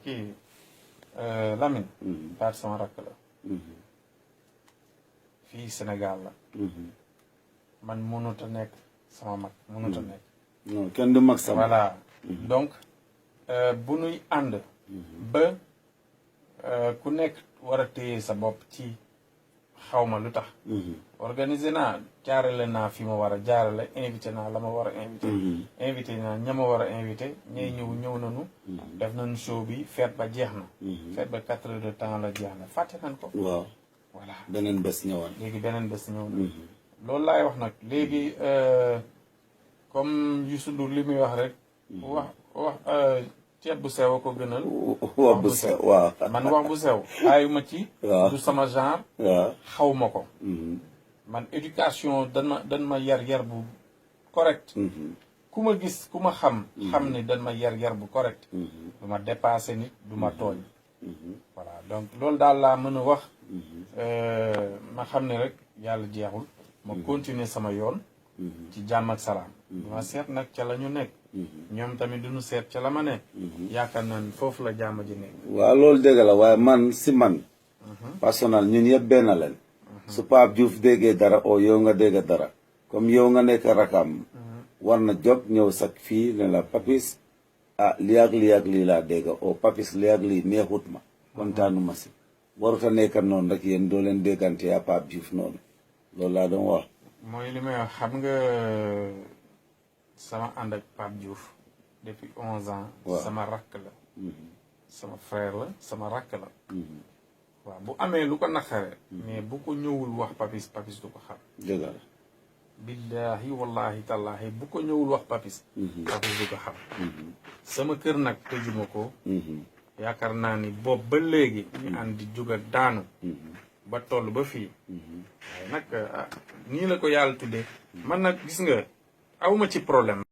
kii Lamine. Pape sama rakk la. fii Sénégal la. man mënut a nekk sama mag mënut a nekk. non kenn du mag sama. voilà donc bu nuy ànd. ba ku nekk war a téye sa bopp ci xawma lu tax. organiser naa jaarale naa fi ma war a jaarale invité naa la ma war a invité. invité naa ña ma war a invité ñay ñëw nañu. def nañu show bi fête ba jeex na. fête ba 4 heures de temps la jeex na fàtte nañ ko. waaw voilà beneen bés ñëwoon. léegi beneen bés ñëw na. loolu laay wax nag léegi comme Youssou Ndour li muy wax rek. wax ceeb bu sew a ko gënal. wax bu sew waaw. man wax bu sew aayuma ci. waaw du sama genre. waaw xaw ma ko. man éducation dan ma yar bu correct. ku ma gis ku ma xam. xam ne dan ma yar bu correct. du ma dépassé nit du ma tooñ. voilà donc loolu daal laa mën a wax. ma xam ne rek yàlla jeexul. ma continuer sama yoon. ci jàmm ak salaam. ma seet nag ca la ñu nekk. ñoom tamit duñu seet ca la ma nekk. yaakaar naa ne foofu la jàmm ji nekk. waaw loolu dëgg la waaye man si man. personnel ñun yëpp benn leen. su Pape Diouf déggee dara o yow nga dégg dara comme yow nga nekk rakam. war na jóg ñëw sax fii ne la Papis ah lii ak lii laa dégg o Papis lii ak lii neexut ma kontaanuma si. waruta nekk noonu rek yéen doo leen déggante yaa Pape Diouf noonu loolu laa doon wax. mooy li may wax xam nga sama ànd ak Pape Diouf depuis 11 ans. sama rakk la. sama frère la sama rakk la. waaw bu amee lu ko naqare. mais bu ko ñëwul wax Papis du ko xam. dëgg la. billahi wallahi tallahi bu ko ñëwul wax Papis du ko xam. sama kër nag tëjuma ko. yaakaar naa ni boobu ba léegi. ñu ànd di jóg ak daanu. ba toll ba fii. waaye nag nii la ko yàlla tuddee. man nag gis nga awma ci problème.